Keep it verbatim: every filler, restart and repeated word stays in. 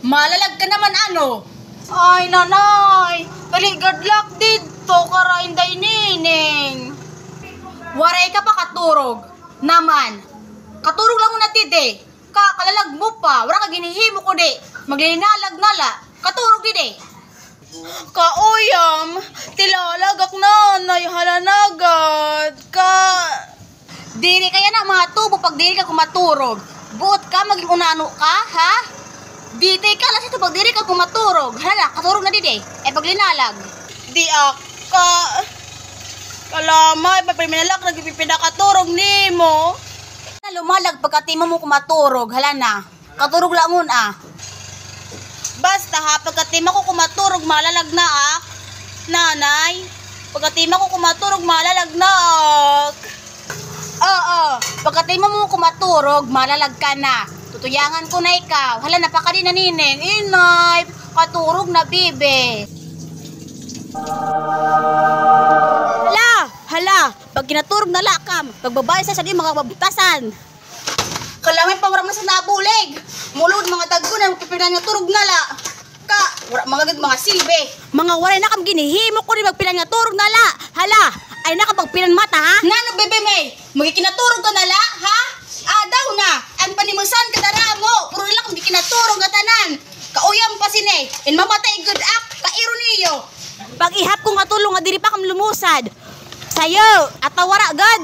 Malalag ka naman, ano? Ay, nanay, dali gad la ak didto, kara Inday Nining. Waray ka pa katurog naman. Katurog la nguna didi. Ka, kalalag mo pa. Wara ka ginhihimo kundi maglinalag na la. Katurog didi. Kauyam, tilalag ak, nanay, hala na gad. Ka, diri kaya na matubo pag diri ka kumaturog. Buot ka, maging unano ka, ha? Didi ka la sito pag diri ka kumaturog. Hala, katurog na didi. Ay, paglinalag. Di ak ka, kalamay, pag priminalak, nagpipinakaturog nimo. Lumalag pagkatimo mo kumaturog. Hala na. Katurog la nguna. Basta ha, pagkatimo ko kumaturog, malalag na ak. Nanay, pagkatimo ko kumaturog, malalag na ak. Oo, pagkatimo mo kumaturog, malalag ka na. Tutuyangan ko na ikaw. Hala, napakadi na, Nining. Inay, katurog na, bibi. Hala, hala, pag kinaturog na la kam, pagbabae sa sa di makababtasan. Kalamay pa, wara man sa nabulig. Mulod, mga dagko na, magpipilan nga turog na la. Ka, wara man gad mga silbi. Mga waray na kam ginhihimo kundi magpilan nga turog na la. Hala, ay na ka pagpilan mata, ha? Ngano, bebe May? Magkikinaturog ka na la, ha? Adaw na, an panimusan ka dara mo. Puro na la kam gikinaturog nga tanan. Kauyam pa sini. In mamatay gud ak, kairo niyo. Pag-ihap ko nga tulo nga diri pa kam lumusad. Sayo, atawa ra gad.